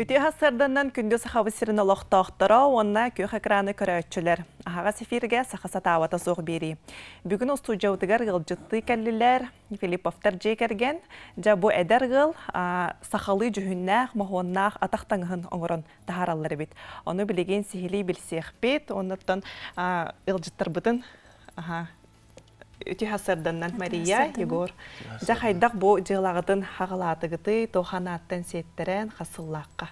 Үтүө сарсыарданнан күндү Сахабыт сирин олохтоохторо уонна күөх экраны көрөөччүлэр. Аһаҕас эфиргэ саха сатаабата суох биэрии. Бүгүн устуудьабытыгар ыалдьыттыы кэллилэр Филипповтар дьиэ кэргэн. Дьэ бу эдэр ыал сахалыы дьүһүннээх, моһуоннаах атах таҥаһын оҥорон таһаараллар эбит. Ону билигин сиһилии билсиэхпит. Оннуттан ыалдьыттарбытын үтүө сарсыарданнан Мария, Егор. Дьэ хайдах бу дьыалаҕытын хаҕалаатыгытый, туох анааттан сиэттэрэн, хас сыллаахха?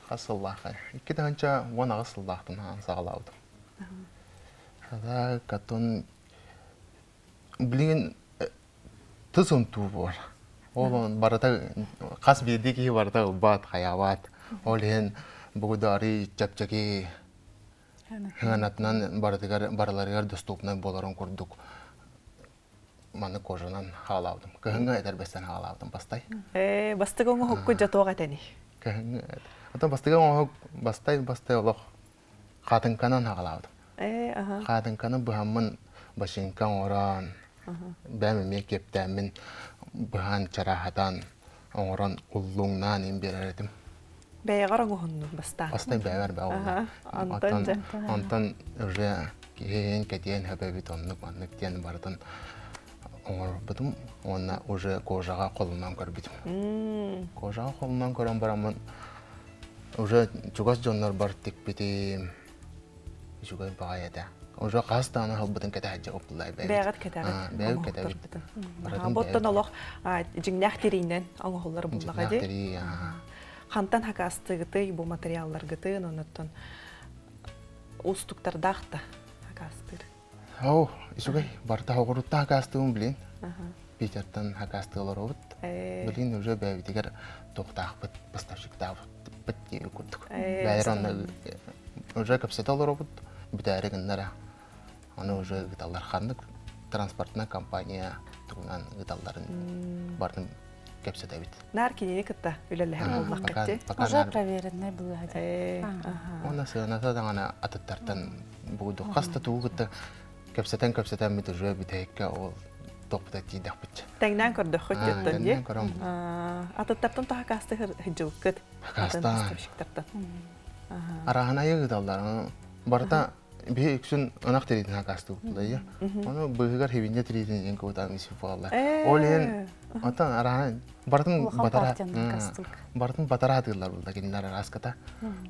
Хас сыллаахха? 2018 сыллаахтан саҕалаабытым. Так, атын билигин тыс унтуу буолар. Ол барыта хас биирдии киһи барыта ылбат, хайаабат. Ол иһин бугудари чэпчэки Сыанатынан барытыгар барыларыгар доступнай буоларын курдук маны кожанан хаалаабытым. Кыһыҥҥы этэрбэстэн хаалаабытым бастай. Ээ, бастыгы оҥоһукку дьэ туох этэний? Кыһыҥҥы Ото бастыгы оҥоһук бастай бастай олох хаатыҥканан хаалаабытым. Ээ, аха. Хаатыҥканы быһаммын бачыыҥка оҥорон, бэйэм эмиэ киэптээммин быһан чарааһатан оҥорон уллуҥнаан им биэрэр этим. Бэйэҕэр оҥоһуннуҥ бастаан. Бастай бэйэбэр бэйэ Аха. Онтон Онтон дьэ. онтон уже киһиин кэтиэн хөбөбүт оннук маннык диэн барытын оҥорбутум уонна уже кожаҕа холунан көрбүтүм. Кожаҕа холунан көрөн бараммын уже чугас дьоннорбор тикпитим. Үчүгэй баҕайы этэ. Уже хас даҕаны аһылбытын кэтэһэччи оппуллай бэйэбит. Бэйэҕит кэтэҕит. Бэйэбит кэтэбит. Барытын Боттон бэйэбит. олох дьиҥнээх тириинэн оҥоһуллар буллаҕа Дьиҥнээх дии. тирии. Хантан хакаастыгытый бу материалларгытын, оннуттан уустуктардаах да хакаастыыр. Оо, үчүгэй. Барыта оҕуруттан хакаастыыбын билин. Питертан хакаастыы олоробут. Билин уже бэйэбитигэр туохтаахпыт, поставщиктаахпыт диэби курдук. Бэйэр онно уже кэпсэтэ олоробут, бүтээри гыннара. Аны уже ыыталлар ханнык транспортная компания тугунан ыыталларын барын кэпсэтэбит. Наар кинини кытта үлэлэһэр буоллаххыт дии. Уже проверенный была. Уонна сыаната даҕаны атыттартан бугуду хас да тугу кытта кэпсэтэн кэпсэтэммит уже бүтэһиккэ ол тохпута тиийдэхпит. Тэҥнээн көрдөххүт диэттэн дии. Тэҥнээн көрөн. Атыттартан тоһо хакасты сылдьыбыккыт. Хакастаан. Араһын айы ыыталлар. Барыта биһи үксүн ынах тириитин хакастыыбыт Ону быыһыгар хибинньэ тириитин иэн кыбытаан исифаллар. Ол иһин отон араһын барытын батара барытын батара атыылар булда кинилэр араската.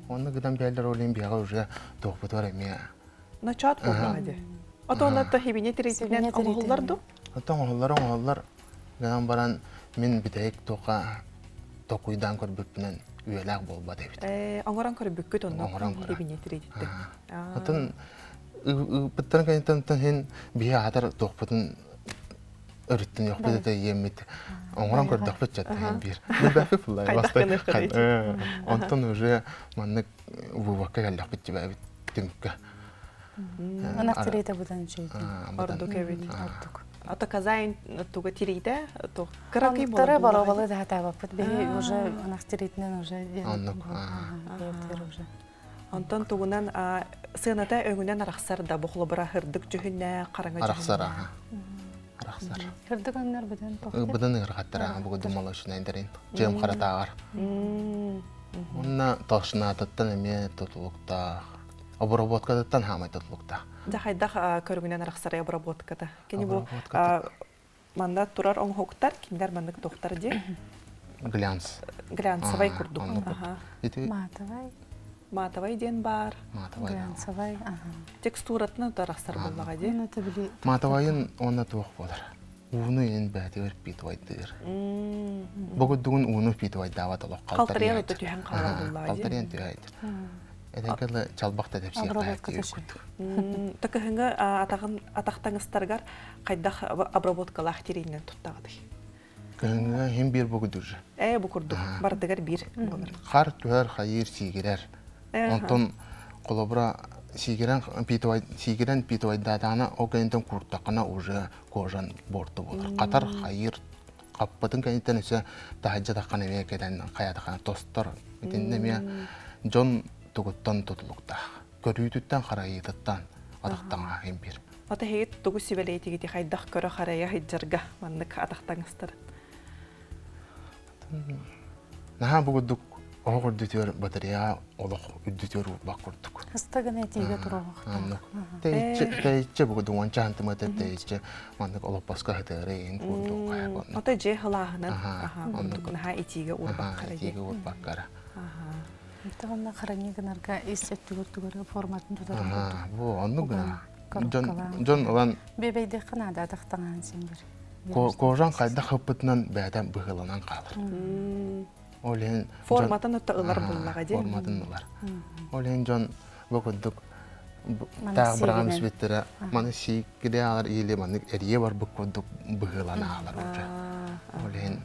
Онно гыдан биэллэр ол иһин биһиэхэ уже туохпутугар эмиэ Ночоот буоллаҕа дии. Отон то хибиньэ тириитинэн оҥоһуллар ду? Отон оҥоһуллар оҥоһуллар гынан баран мин бүтэһик туохха токуйдаан көрбүппүнэн үйэлээх буолбат эбит. Оҥорон көрбүккүт онно Оҥорон көрө. хибиньэ тириититтэн. Отон ыыппыттарын кэнниттэн иһин биһи аатар туохпутун өрүттүн йохпут этэ иэммит оҥорон көрдөхпүт чаттаһын биир. Билбэппит буллай Хайдах гыныаххыный? Онтон уже маннык выводка кэллэхпит дибээбит түмүккэ. Ынах тириитэ быдан үчүгэй. Ордук эбит. Ордук. Ото казайн туга тириитэ то кыракый Оннуктары боруобалы да хатаабаппыт. Биһи уже ынах тириитинэн уже Оннук. уже. Онтон тугунан сыаната өҥүнэн арахсар да бу холобура хырдык дьүһүннээх, хараҥа Арахсар дьүһүннээх. Арахсар. Хырдык өҥнөр быдан тохтор. Быдан ыарахаттар бугу думалашынайдарын. Жем харатааҕар. Уонна толщинатыттан эмиэ тутулуктаах. Обработкатыттан хаамай тутулуктаах. Дьэ хайдах көрүҥүнэн арахсарай обработката? Кини бу манна турар оҥоһуктар, кинилэр маннык туохтар дии? Глянц. Глянцевай курдук. Матовай. Матовай диэн баар. Матовай. Глянцевай. Текстуратынан арахсар буоллаҕа дии. Матовайын уонна туох буолар? Ууну иин бээтигэр питвайдыыр. Бу курдугун ууну питвайдаабат олох Халтарыйан отто түһэн хаалар буоллаҕа дии. Халтарыйан түһээйдир. Этэҥкэлэ чалбах да тэпсиэхтээх курдук. Такыһыҥы атаҕын атахтаҥыстаргар хайдах обработкалаах тириинэн туттаҕытый? Кыһыҥҥа иһин биир бу курдук. Ээ бу курдук бардыгар биир буолар. Хар түһэр, хайыр, сиигирэр. Онтон холобура сиигирэн питвай сиигирэн питвайдаатаҕына ол кэнниттэн куртаххына уже кожан буорту буолар. Хатар, хайыр, хаппытын кэнниттэн өссө таһырдьа таххан эмиэ кэлэн хайатахана тостор. Итиннэ эмиэ дьон тугуттан тутулуктаах. Көрүүтүттэн, харайыытыттан атахтаҥа биир. Ата хейит тугу сибэлэйтигити хайдах көрө харайа хыджарга маннык атахтаҥыстар. Наһаа бу курдук оһох үрдүтүгэр батарея олох үрдүтүгэр уурбах курдук. Ыстагын этиигэ туруохтаах. Оннук. Тэйиччи тэйиччи бу курдук уонча сантиметр тэйиччи маннык олоппоско сытыары иһин курдук хайа оннук. Ото дьиэ халааһынан Аха, оннук. Наһаа итиигэ уурбаккара. Итиигэ уурбаккара. Онно хранение гынарга ис өттүгэр тугары форматын тутар. Бу оннук гына. Дьон дьон ылан Бебейдеххэ наада атахтаҥаан син бир. Кожан хайдах ыппытынан бэйэтэ быһыыланан хаалар. Ол иһин форматын отто ылар буллаҕа дии. Форматын ылар. Ол иһин дьон бу курдук таах быраҕан испиттэрэ маны сииккиде аалар или маннык эрийэ барбыт курдук быһыылана аалар уже. Ол иһин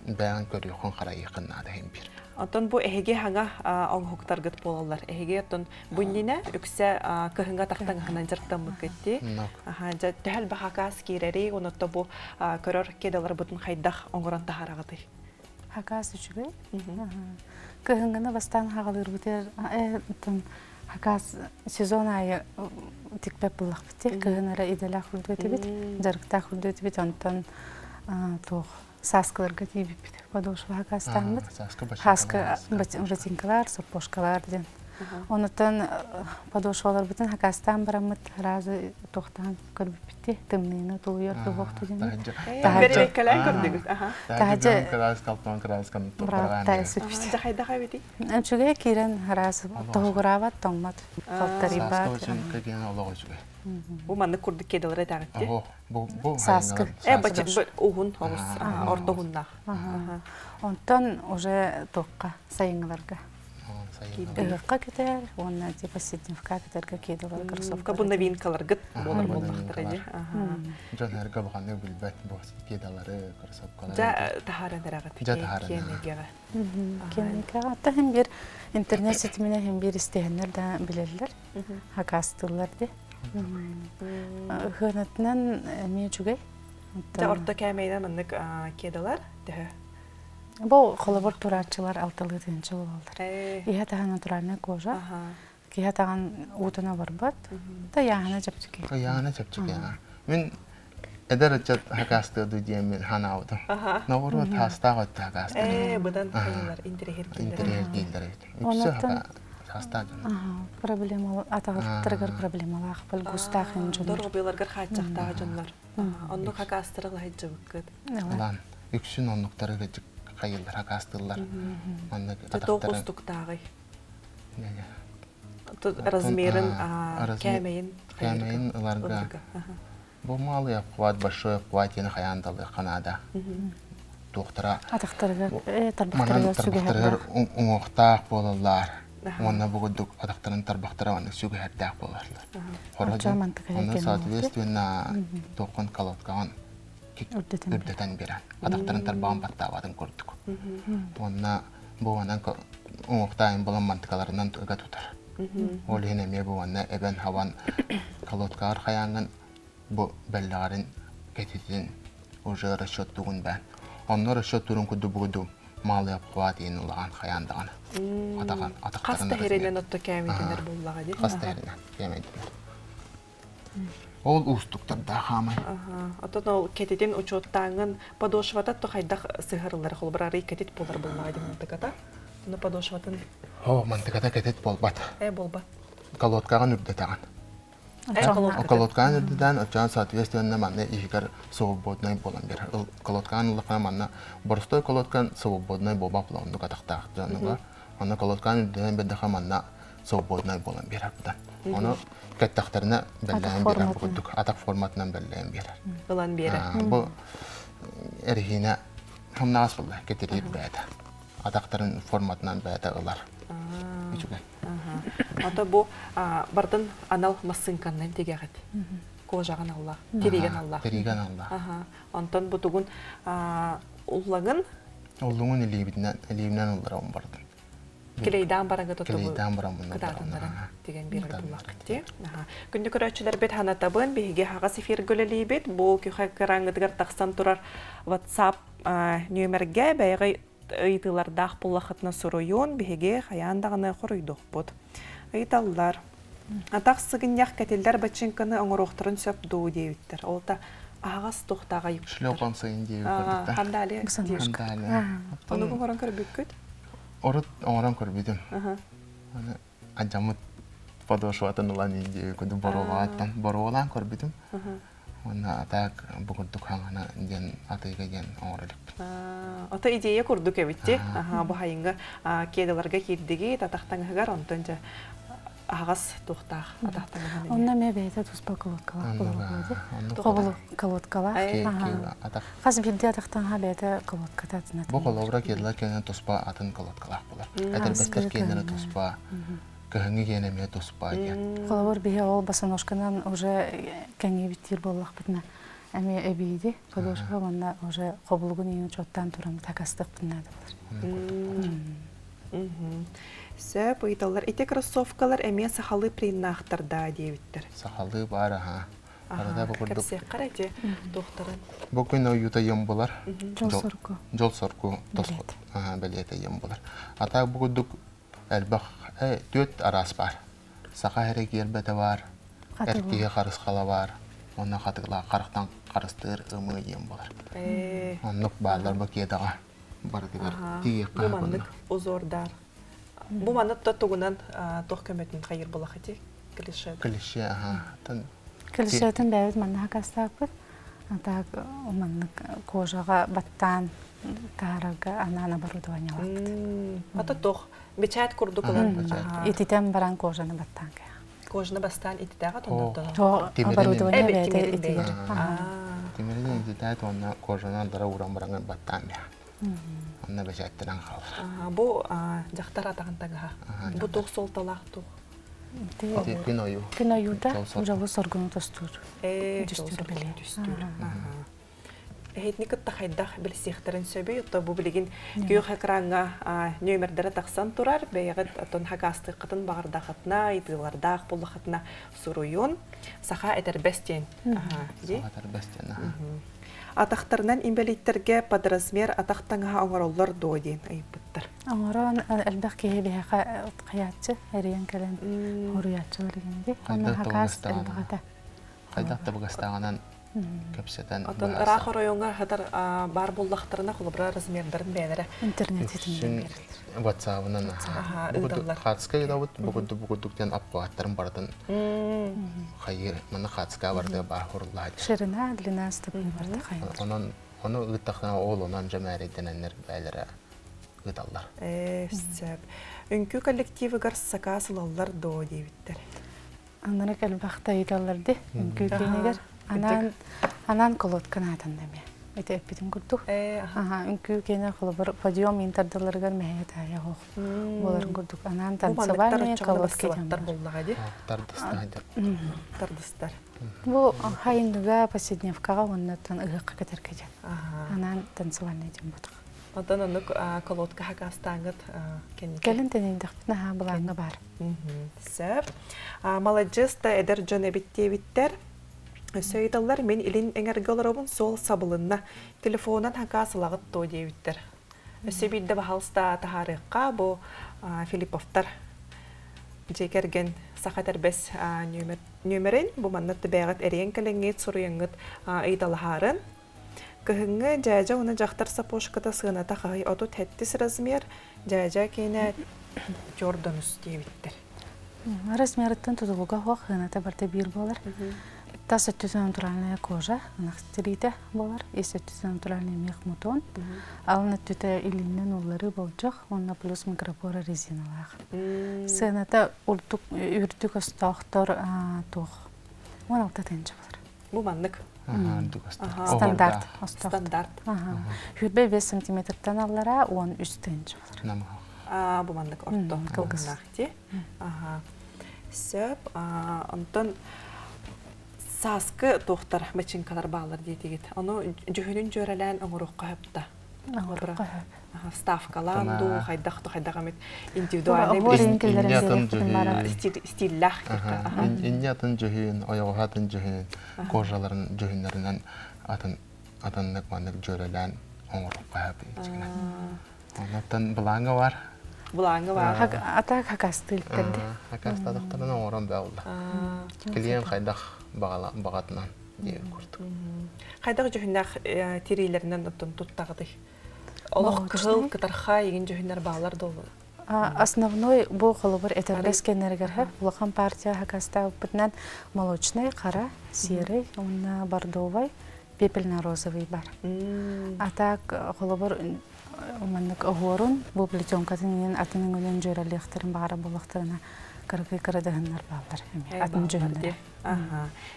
бэйэҥ көрүөххүн харайыаххын наада иһин биир. Оттон бу эһиги хаҥа оҥоһуктаргыт буолаллар. Эһиги оттон бу иннинэ үксэ кыһыҥҥа тахтаҥаһынан дьарыктаммыккыт дии. Дьэ төһөл бахакаас киирэри, онотто бу көрөр кедаларбытын хайдах оҥорон таһаараҕытый? Хакаас үчүгэй. Кыһыҥҥыны бастаан хаҕалыырбытыгар хакаас сезон аайы тикпэт буллахпыт дии. Кыһын эрэ идэлээх үрдүө этибит, дьарыктаах үрдүө этибит. Онтон туох сааскыларга тиийбиппит. Подошва хакаастааммыт. Хааска ботинкалар, сапожкалар диэн. Онутан подошваларбытын хакаастаан бараммыт разы туохтаан көрбүппүт тымныыны тулуйар туһуохту диэн. Бэрбэккэлээн көрдүгүт. Таһдьа Үчүгэй киирэн араас тоһугураабат, тоҥмот, халтарыйбат. Бу маннык курдук кедалары этэҕитти. Бу Сааскы. Уһун оҕус орто уһуннаах. Онтон уже туохха сайыҥҥыларга. Ыһыахха кэтэр уонна типа сидневка кэтэргэ кедалар кроссовка. Бу новинкаларгыт буолар буоллахтара дии. Дьон эргэ улаханнык билбэт бу кедалары, кроссовкалары. Дьэ таһааран эрэҕит. Дьэ таһааран. Киэҥэйгэҕэ. Киэҥэйгэҕэ. Ата хин бир интернет ситиминэ хин бир истиһэннэр да билэллэр. Хакаастыыллар ди. Ыһыанатынан эмиэ үчүгэй. Дьэ орто кээмэйинэн маннык кедалар төһө? Бу холобур турааччылар алталыы тыһыынча буолаллар. Иһэ таһа натуральная кожа. Киһи атаҕын уутуна барбат. Да яһана чэпчэки. Яһана чэпчэки. Мин эдэр ыччат хакастыа диэн мин ханаабытым. Наоборот, хаастаах өттө хакастыыр. Ээ, быдан хайылар, интэриэһиргииллэр. Интэриэһиргииллэр эбит. Үксэ хаастаах дьон. Проблема атаҕыттарыгар проблемалаах, густаах ин дьоннор. Доруобуйаларгар хааччахтаах дьоннор. Оннук хакаастары лаһыдьыбыккыт. Ылан, үксүн оннуктары хайыллар, хакаастыыллар. Маннык атахтары. Устуктааҕый? Размерин, кээмэйин кээмэйин ыларга. Бу малый обхват, большой обхват диэн хайаан далыахха наада. Туохтара атахтарыгар тарбахтарыгар тарбахтарыгар уҥуохтаах буолаллар. Уонна бу курдук атахтарын тарбахтара маннык сүгэһэрдээх буолаллар. Онно соответственно туоххун колодкаҕын үрдэтэн биэрэн атахтарын тарбаҕын баттаабатын курдук. Уонна бу манан уҥуохтаайын булан мантыкаларынан ыга тутар. Ол иһин эмиэ бу манна эбэн хабан колодкаҕар хайааҥҥын бу бэллэҕэрин кэтитин уже расчеттугун бээн. Онно расчеттуурун курдук бугуду малый обхват иин улахан хайаан даҕаны. Атахан Хас атахтарын да херинэн отто кээмэйдэнэр буллаҕа дии. Хас да херинэн кээмэйдэнэр. Ол уустуктардаах хаамай. Оттон ол кэтитин учуоттааҥын подошвата то хайдах сыһарыллар холобур арый кэтит буолар буллаҕа дии мантыката. Ону подошватын О, мантыката кэтит буолбат. Э буолбат. Колодкаҕын үрдэтэҕин. Колодкаҕын үрдэтэн, оччоон соответственно манна иһигэр свободнай буолан биэрэр. Колодкаҕын ыллаххына манна боростой колодкан свободнай буолбат буолан оннук атахтаах дьонуга. Онно колодкаҕын үрдэтэн биэрдэххэ манна свободнай буолан биэрэр будан. Ону кэттэхтэринэ бэллээн биэрэр курдук атах форматынан бэллээн биэрэр. Ылан биэрэр. Бу эрэһиинэ хамнаҕас буолла кэтириир бэйэтэ. Атахтарын форматынан бэйэтэ ылар. Үчүгэй. Ото бу бардын анал массыынканнан тигэҕит. Кожаҕын алла, тириигэн алла. Тириигэн алла. Онтон бу тугун уллагын Уллуҥун илиибитинэн илиибинэн ылларабын бардын. Килейдаан бараҥы тутубу Килейдаан бараммын кытаатыннаран тигэн биэрэр буллаххыт. Күндү көрөөччүлэрбит ханатабын биһиги хаҕас эфиргэ үлэлиибит. Бу күхэ кыраҥҥытыгар тахсан турар WhatsApp нүөмэргэ бэйэҕэ ыйытыылардаах буллаххытына суруйун биһиги хайаан даҕаны хоруйдуохпут. Ыйыталлар. Атах сыгынньах кэтиллэр бачыыҥканы оҥоруохтарын сөп дуу диэбиттэр. Ол та Аһаҕас туохтааҕа юбкалар. Шлепанцы индии курдук. Хандали. Хандали. Ону оҥорон көрбүккүт? Орут оҥорон көрбүтүм. Аны адьаммыт подошватын ылан индии курдук боруобалааттан боруобалаан көрбүтүм. Уонна атаак бу курдук хаҥана диэн атыыга диэн оҥоро иликпин. Ото идея курдук эбитти. Бу хайыҥҥа кедаларга киирдиги татах таҥаһыгар онтон дьэ аһаҕас туохтаах атах таҥаһын. Онно эмиэ бэйэтэ туспа колодкалаах буолар. Хобулу колодкалаах. Хас биирдии атах таҥаһа бэйэтэ колодката атын. Бу холобура кедалар киэнэ туспа атын колодкалаах буолар. Этэрбэстэр киэннэрэ туспа, кыһыҥҥы киэнэ эмиэ туспа диэн. Холобур биһи ол босоножканан уже кэҥиибиттиир буоллахпытына эмиэ эбииди подошва уонна уже хобулугун иин учуоттаан туран такастыахпын наада болар. Сөп ыйыталлар. Ити кроссовкалар эмиэ сахалыы приннаахтар даа диэбиттэр. Сахалыы баар аха. Арада бу курдук. Кэпсиэххэр эти туохтарын. Бу күн ойуута йом булар. Дьол сорку. Дьол сорку тосхот. Бэлиэтэ йом булар. Ата бу курдук элбэх түөт араас бар. Саха эрэ киэрбэтэ бар. Эр киһи харысхала бар. Онно хатыгла харахтан харыстыыр ымыы диэн болар. Оннук бааллар бу киэдаҕа барытыгар тиийиэххэ. Бу маннык узордар. Бу маннык да тугунан туох көмөтүн хайыр булах ити клише. Клише, аха. Клишетин бэйэбит манна хакастааппыт. Так маннык кожаҕа баттаан таһаарарга анаан оборудованиелаахпыт. Ата туох бечать курдук ылан. Ититэн баран кожаны баттаан кээх. Кожаны бастаан ититээҕэ тоннортон. Оборудование бэйэтэ итигэр. Тимирин ититээт уонна кожаны андара ууран баран баттаан бээх. Онно бечаттаран хаалар. Бу дьахтар атаҕын таҥаһа. Бу туох суолталаах туох? Күн ойуу. Күн ойуута дьолу соргуну тостуур. Түстүүр бэлиэ. Түстүүр. Эһитини кытта хайдах билсиэхтэрин сөбүй, отто бу билигин күөх экраҥҥа нүөмэрдэрэ тахсан турар, бэйэҕит оттон хакаастыаххытын баҕардахытына, ыйытыылардаах буоллахытына суруйун. Саха этэрбэс диэн. Саха этэрбэс диэн. Атахтарынан инбэлииттэргэ подразмер атах таҥаһа оҥороллор дуо диэн ыйыппыттар. Оҥорон элбэх киһи биһиэхэ хайааччы эрийэн кэлэн хоруйааччылар дигэнди. Онно хакаас элбэх этэ. Хайдах табыгастааҕынан кэпсэтэн. Оттон ыраах оройуоҥҥа хатар баар буоллахтарына холобура размердарын бэйэлэрэ интернет ситиминэн биэрэллэр. WhatsApp-ынан хаатыска ыытабыт бу курдук бу курдук диэн аппааттарын барытын хайыр манна хаатыска барыта баар хуруллааччы. Ширина, длина стопы барыта хайыр. Онон ону ыыттахтана ол онон дьэ мээрэйдэнэннэр бэйэлэрэ ыыталлар. Сөп. Үҥкүү коллективыгар сакаас ылаллар дуо диэбиттэр. Аннара элбэхтэ ыйыталлар ди үҥкүү киинигэр. Анаан анаан колодкан аатан эмиэ. Ити эппитим курдук. Аха, үҥкүү киинэ холобур подъем интердалларыгар мэһэйэ таайа хоох буоларын курдук. Анаан танцевальные колодки боллаҕа ди. Тардыстар. Тардыстар. Бу хайынгыга повседневкаҕа уоннаттан ыһыахха кэтэргэ дьэн. Анаан танцевальный дьон ботах. Онтон оннук колодка хакаастааҥыт кэнники. Кэлин тэнийдэхпит наһаа былааҥҥа баар. Сөп. Маладьыас да эдэр дьон эбит диэбиттэр. Өссө ыйыталлар, мин илин эҥэргэ олоробун, суол сабылынна. Телефонунан хакаас ылаҕыт дуо диэбиттэр. Өссө биирдэ баһаалыста таһаарыахха бу Филипповтар дьиэ кэргэн саха этэрбэс нүөмэрин бу манна бэйэҕит эрийэн кэлэҥҥит, суруйаҥҥыт ыйыталаһаарын. Кыһыҥҥы дьээдьэ уонна дьахтар сапожката сыаната хаһый 37 размер, дьээдьэ киэнэ Jordanус диэбиттэр. Размерыттан тутулуга суох сыаната барыта биир буолар. Тас өттүтүн натуральная кожа, ынах тириитэ буолар. Ис өттүтүн натуральный мех мутон. Алын өттүтэ илиннэн улларыы болдьох, уонна плюс микропора резиналаах. Сыаната үрдүк үрдүк остоохтор туох 16 тыһыынча болар. Бу маннык. Стандарт. Стандарт. Хүрбэ 5 сантиметртан аллара 13 тыһыынча болар. Бу маннык орто кылгастаах дии. Сөп. Онтон сааскы туохтар бачыҥкалар бааллар диэтигит. Ону дьүһүнүн дьүөрэлээн оҥоруохха хөпта. Оҥоруохха хөп. Ставкалаан дуу, хайдах хайдах эмит индивидуальный стиллээх. Инне атын дьүһүн, ойоҕоһо атын дьүһүн, кожаларын дьүһүннэринэн атын атыннык маннык дьүөрэлээн оҥоруохха хөп. Оннуттан былааҥҥа бар. Былааҥҥа бар. Ата хакастыылтэрди. Хакастаатахтарына оҥорон бэҕулла. Клиент хайдах баҕатынан. Диэбит курдук. Хайдах дьүһүннээх тириилэринэн оттон туттаҕытый? Олох кыһыл, кытархай игин дьүһүннэр баалар да ол? Основной бу холобур этэрбэс кэннэригэр улахан партия хакастаабыппытынан молочный, хара, серый уонна бордовый, пепельно-розовый бар. А так холобур маннык оһуорун бу плетенкатын иин атын өҥүнэн дьүөрэлиэхтэрин баҕара буоллахтарына кыракый кырадаһыннар бааллар атын дьүһүннэр.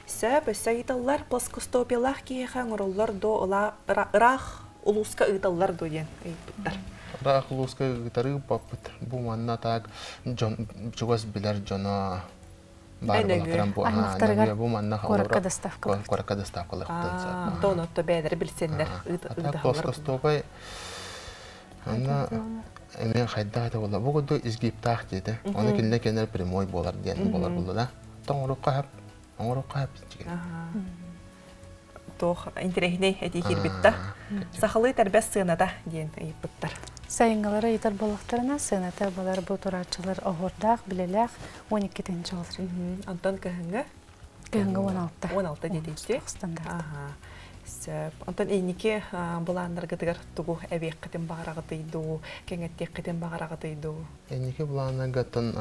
Сөп, өссө ыйыталлар плоскостопиялаах киһиэхэ оҥороллор до ыраах улууска ыыталлар до диэн ыйыппыттар. Ыраах улууска ыытары ыыппаппыт. Бу манна так дьон чугас билэр дьоно баар буолан бу аймактарыгар бу манна куоракка доставка куоракка доставкалыахтан сөп. Тонотто бэйэлэри билсеннер ыыталлар. Плоскостопай Онно эмиэ хайдах этэ буолла. Бу курдук изгибтаах диэтэ. Оны кинилэр кэннэр прямой буолар диэн буолар булла да. Тоҥорукка хап, оҥорукка хап дьигин. Туох интэриэһинэй этии киирбит да. Сахалыы тэрбэс сыаната диэн ыйыппыттар. Сайыҥҥылары ыйытар буоллахтарына, сыаната балар бу турааччылар оһуордаах, билэлээх 12 тыһыынча болар. Онтон кыһыҥҥы? Кыһыҥҥы 16. 16 диэтиччи. Стандарт. Сөп. Онтон инники былааннаргытыгар тугу эбиэххитин баҕараҕытый дуу, кэҥэттиэххитин баҕараҕытый дуу? Инники былааннаргаттан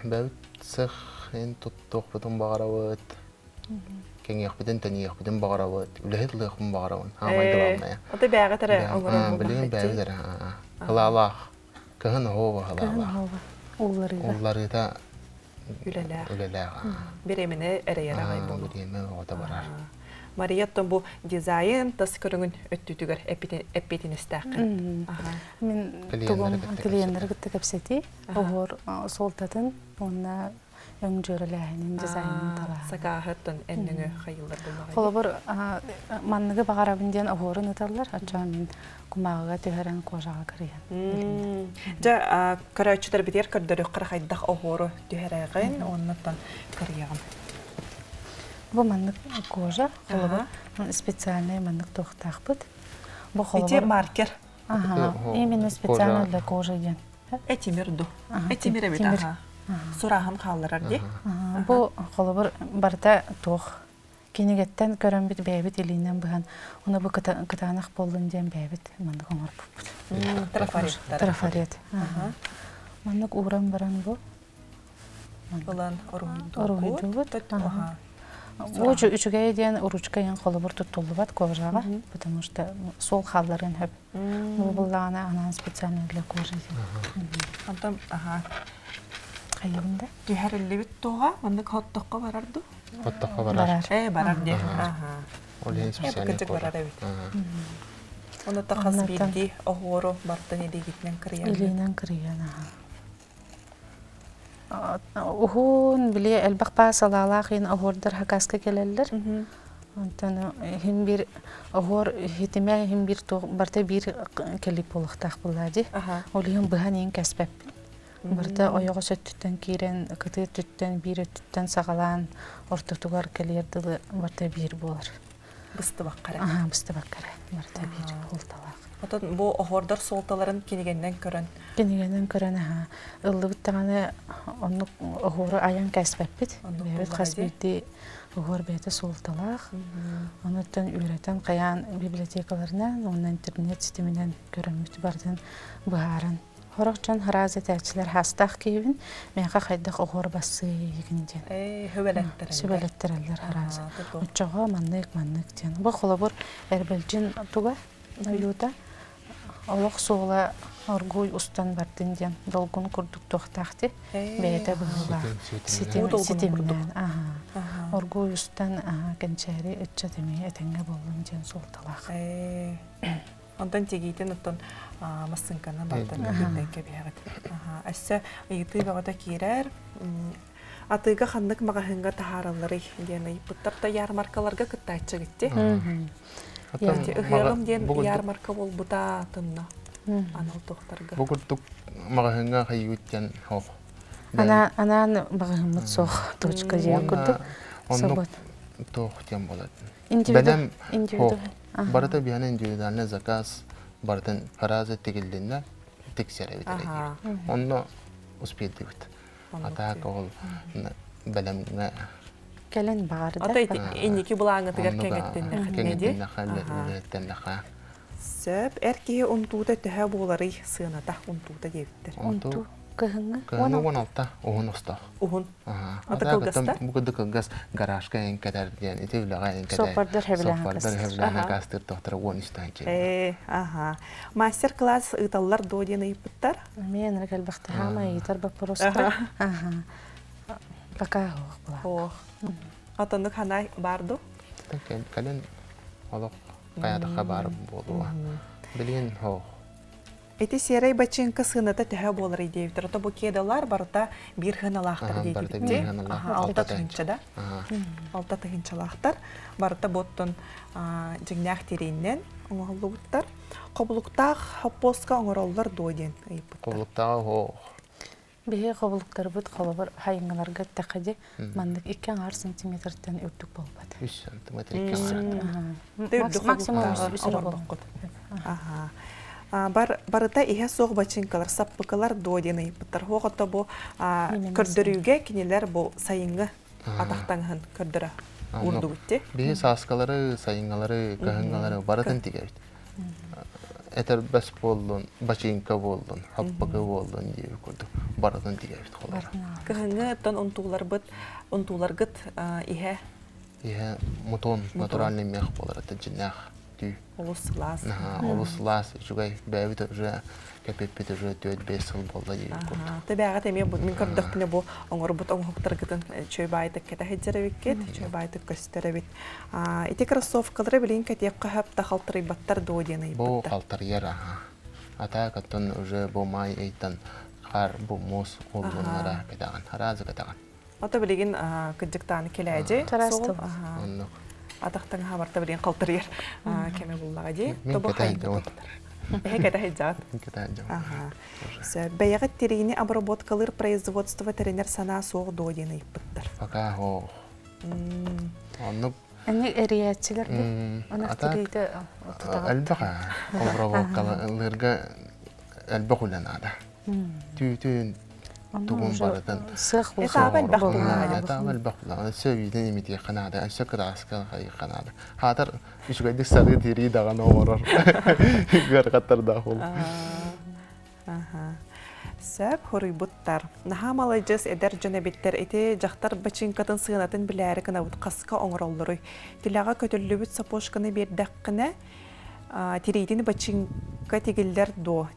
бэбит цех эн туттуохпутун баҕарабыт, кэҥиэхпитин, тэниэхпитин баҕарабыт, үлэһит ылыахпын баҕарабын. Аамай главное. Ото бэҕэ эрэ оҥорор Билигин бэйэбит эрэ. Кылаалаах. Кыһын оһуоба Кыһын халаалаах. оһуоба. Улларыыта. Улларыыта Үлэлээх. Үлэлээх. Бириэмэни эрэйэр аҕай буолуо. Бириэмэ оҕото барар. Мария, оттон бу дизайн тас көрүҥүн өттүтүгэр эппиэтинэстээххин. Мин тугум клиеннары кытта кэпсэтии, оһуор суолтатын уонна өҥ дьүөрэлээһинин дизайнын талааһын. Сакааһыттан эннөҥө хайыллар буллаҕай. Холобур, манныгы баҕарабын диэн оһуорун ыталлар, оччоҕо мин кумааҕыга түһэрэн кожаҕа кырыйан. Дьэ, көрөөччүлэрбитигэр көрдөрүөххэ хайдах оһуору түһэрэҕин уоннаттан кырыйаҕын. Бу маннык кожа, холобур, специальный маннык туохтаахпыт. Бу холобур... Ити маркер. Ага, именно специально для кожи диэн. Этимир ду. Этимир эбит, аха. Сураһын хаалларар дии. Бу холобур барыта туох кинигэттэн көрөн бит бэйэбит илиинэн быһан, уна бу кытаанах буоллун диэн бэйэбит маннык оҥорбуппут. Трафарет. Трафарет. Маннык ууран баран бу Ылан уруһуйдуубут. Бу үчүгэй диэн ручка диэн холобур туттуллубат кожаҕа, потому что суол хаалларын хөп. Бу буллаҕына анаан специально для кожи диэн. Онтон аха Хайыбын да? Түһэриллибит туоҕа маннык хоттоххо барар ду? Хоттоххо барар. Э, барар диэ. Аха. Ол иһин специальный кырдьык барар эбит. Оны хас биирдии оһуору бартын илиигитинэн кырыйан. Илиинэн кырыйан, аха. Уһун били элбэх баа салаалаах иһин оһуордар хакаска кэлэллэр. Онтон иһин биир оһуор хитимэ иһин биир барыта биир кэлип буолуохтаах буоллаа дии. Ол иһин быһан иһин кэспэппин. Барыта ойоҕос өттүттэн киирэн, кытыы өттүттэн биир өттүттэн саҕалаан ортотугар кэлиэр дылы барыта биир буолар. Быстыбакка эрэ. Аха, быстыбакка эрэ. Барыта биир суолталаах. Отон бу оһуордар суолталарын кинигэннэн көрөн. Кинигэнэн көрөн аха. Ыллыбыт даҕаны оннук оһуору айан кэспэппит. Бэйэбит хас биирдии оһуор бэйэтэ суолталаах. Онуттан үөрэтэн хайаан библиотекаларынан уонна интернет ситиминэн көрөммүт барытын быһааран Сорох дьон араас этээччилэр хаастаах киһибин, миэхэ хайдах оһуор бассыйыгын диэн. Ээ, сүбэлэттэрэллэр. Сүбэлэттэрэллэр араас. Оччоҕо маннык маннык диэн. Бу холобур эрбэлдьин туга ойуута олох суола оргууй устан бардын диэн долгун курдук туохтаах ти бэйэтэ быһыылаах ситимнээн оргууй устан кэнчээри ыччат эмиэ этэҥҥэ буоллун диэн суолталаах. Онтон тигиитин оттон массыыҥканы бартан үрдүнэн кэбиһэҕит. Өссө ыйытыы бөҕөтө киирэр. Атыыга ханнык маҕаһыыҥҥа таһааралларый диэн ыйыппыттар да ярмаркаларга кыттааччы гитти. Ыһыаҕым диэн ярмарка буолбута тынна анал туохтарга. Бу курдук маҕаһыыҥҥа хайыыбыт диэн хоох. Анаан маҕаһыыммыт суох точка диэн курдук. Оннук туох диэн болот. Бэлэм Барыта биһиэнэ индивидуальный заказ барытын фраза тигилиннэ тиксэр эбит Онно успейдыбыт. А так ол бэлэмҥэ Кэлин баҕар да. Ата инники былааҥытыгар кэҥэттиннэххитинэ дии. Кэҥэттиннэхэ, Сөп. Эр киһи унтуута төһө буоларый сыаната унтуута диэбиттэр. Унтуу кыһыҥҥы Кыһыҥҥы 16 уһун остох. Уһун. Ата кылгаста? Бу кыды кылгас гаражка эн кэтэр диэн ити үлэҕэ эн кэтэр. Суоппардар хэбилээн Суоппардар хэбилээн акаастыыр тохтора 13 тыһыынча. Ээ, аха. Мастер-класс ыыталлар дуо диэн ыйыппыттар. Эмиэ ынырык элбэхтэ хаама ыйытар боппуруостар. Аха. Пока суох була. Ох. Отоннук ханай бар ду? Кэлин олох хайатахха баар буолуо. Билигин хоох. Ити серай бачыҥка сыаната төһө буоларый диэбиттэр. Ото бу кедалар барыта биир хыналаахтар диэбитти. 6 тыһыынча да. 6 тыһыынчалаахтар. Барыта боттон дьиҥнээх тирииннэн оҥоһуллубуттар. Хобулуктаах хоппуоска оҥороллор дуо диэн ыйыппыттар. Хобулуктааҕа хоох. Биһи хобулуктарбыт холобур хайыҥҥаларга эттэххэ маннык 2,5 сантиметртан үрдүк буолбат. 3 сантиметр 2,5. Максимум үс олорбоккут. Бар барыта иһэ суох бачыҥкалар, саппыкылар дуо диэн ыйыппыттар. Хуох бу көрдөрүүгэ кинилэр бу сайыҥҥы атахтаҥыһын көрдөрө урдугутти. Биһи сааскалары, сайыҥҥалары, кыһыҥҥалары барытын тигэбит. Этэрбэс буоллун, бачыҥка буоллун, хаппыкы буоллун диэби курдук барытын тигэбит холор. Кыһыҥҥы оттон унтууларбыт, унтууларгыт иһэ Иһэ мутон, натуральный мех буолар, это дьиннээх түү. Олус сылаас. Олус сылаас, үчүгэй. Бэйэбит уже кэпиппит уже 4-5 сыл буолла диир курдук. Тэбээҕит эмиэ бу мин көрдөхпүнэ бу оҥорбут оҥоһуктаргытын чөй баайтык кэтэһиджэрэбиккит, чөй баайтык көстөрөбүт. Ити кроссовкалары билин кэтиэххэ хөп да халтарыйбаттар дуо диэн Бу ыйыппыттар. халтарыйар аха. Ата каттан уже бу май ыйтан хаар бу муус уллуннара кэтэҕин, хараазы кэтэҕин. Ото билигин кыдьыктааны кэлээдьи Тараас суол. Оннук. Атахтан хабарта билигин халтарыйар кеме буллаҕа дии. Мин Тобу кэтэһин Эһэ кэтэһиджаат. Мин кэтэһин Бэйэҕит тириини обработкалыыр производство тэринэр санаа суох дуо диэн ыйыппыттар. Пока хоох. Оннук. Эни эрийээччилэр ди. Ынах тириитэ тутаҕа. Элбэх обработкалыырга элбэх үлэ наада. Түүтүн тугун барытын. Сыах Этаба элбэх буллаҕа. Этаба элбэх буллаҕа. Өссө үүтүн имитиэххэ наада, өссө кырааска хайыахха наада. Хаатар үчүгэйдик сарыы тирии даҕаны оҥорор ыарахаттардаах ол. Сөп хоруйбуттар. Наһаа маладьыс эдэр дьон эбиттэр. Ити дьахтар бачыыҥкатын сыанатын билээри гынабыт хаска оҥороллоруй. Тилэҕэ көтүллүбүт сапожканы биэрдэххинэ, тириитин бачыыҥка тигиллэр дуо?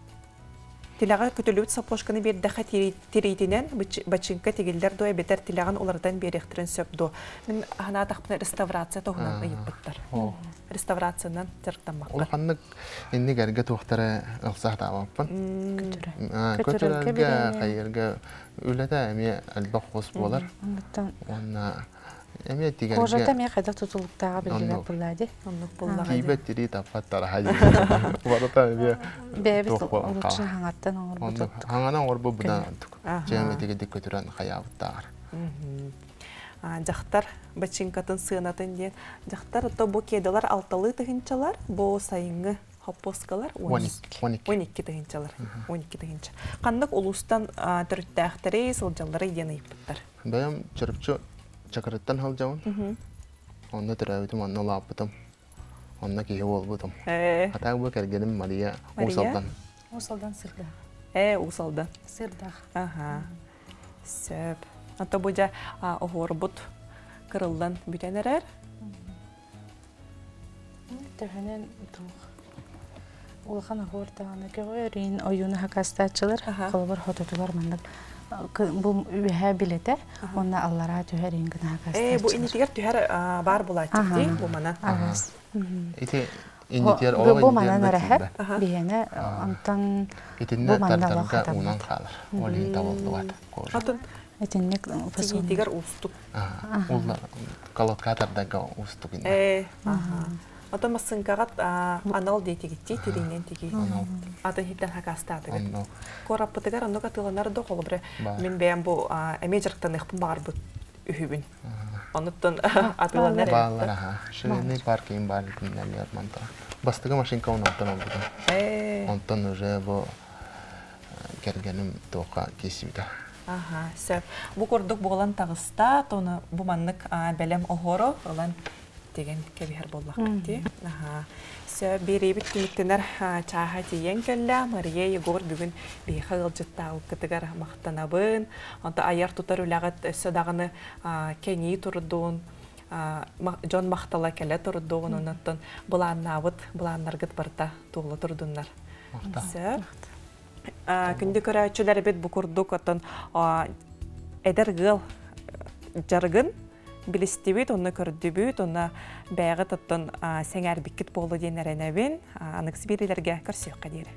Тилэҕэ көтүллүбүт сапожканы биэрдэххэ тириитинэн бачыыҥка тигиллэр дуо эбэтэр тилэҕин уларытан биэриэхтэрин сөп дуо? Мин санаатахпына реставрация туһунан ыйыппыттар. Реставрациянан дьарыктаммакка. Улаханнык инник эргэ туохтары ылса сатаабаппын. Көтөрө. Көтөрөргө, хайырга үлэтэ эмиэ элбэх хос буолар. Уонна эмиэ тигэргэ Кожата эмиэ хайдах тутулуктааҕа биллибэт буллаа ди. Оннук буллаҕа. Тиийбэт тирии таппат тараһа диэн. Барыта эмиэ Бэйэбит туох буолан лучше хаалар. хаҥаттан оҥорбут Оннук хаҥанан оҥорбут быдан ордук. Дьэм итигидик көтүрэн хайаабыттааҕар. Дьахтар бачыҥкатын сыанатын диэн. Дьахтар то бу кедалар алталыы тыһынчалар, бу сайыҥҥы хоппуоскалар 12 тыһынчалар. 12 тыһынча. Ханнык улуустан төрүттээхтэри сылдьаллары диэн ыйыппыттар. Бэйэм Чурапчы Чакырыттан сылдьабын. Онно төрөөбүтүм, онно улааппытым. Онно киһи буолбутум. Атаак бу кэргэним Мария Уус-Алдан. Уус-Алдан Сырдаах. Уус-Алдан. Сырдаах. Аха. Сөп. Ото бу дьэ оһуорбут кырыллан бүтэн эрэр. Төһөнөн туох улахан оһуор даҕаны көҕүөрүн ойууну хакастааччылар холобур хототугар маннык бу үөһээ билэтэ уонна аллараа түһэр иин гына хакастааччылар. Бу иннитигэр түһэр баар булааччык дии бу манан. Ити иннитигэр ол бу манан эрэһэр биһиэнэ онтон итиннэ тардарга уунан хаалар. Ол иһин табыллыбат. Атын итинник тигиитигэр уустук. Улла колодка тардарга уустук инне. Ото массыҥкаҕа анал диэтигиттии тириинэн тигии. Атын хиттэн хакаастаатыгыт. Куораппытыгар оннук атыыланар да холобура мин бэйэм бу эмиэ дьарыктаныахпын баҕарбыт үһүбүн. Онуттан атыыланар. Бааллар аха. Швейный паркинг баар итиннэллэр манта. Бастакы машинка онтон олбутум. Онтон уже бу кэргэним туохха киирсибитэ. Аха, сөп. Бу курдук буолан таҕыста, тону бу маннык бэлэм оһоро ылан тигэн кэбиһэр буоллахпыт дии. Аха. Сөп, биэриибит түмүктэнэр чааһа тиийэн кэллэ. Мария, Егор бүгүн биһиэхэ ыалдьыттаабыккытыгар махтанабын. Онто айар тутар үлэҕит өссө даҕаны кэҥии турдун, дьон махтала кэлэ турдун, оннуттан былааннаабыт былааннаргыт барыта туола турдуннар. Сөп. Күндү көрөөччүлэрбит бу курдук оттон эдэр ыал дьарыгын билистибит, онно көрдүбүт, онно бэйэҕит оттон сэҥээрбиккит буолуо диэн эрэнэбин. Аныгыс биэриилэргэ көрсүөххэ диэри.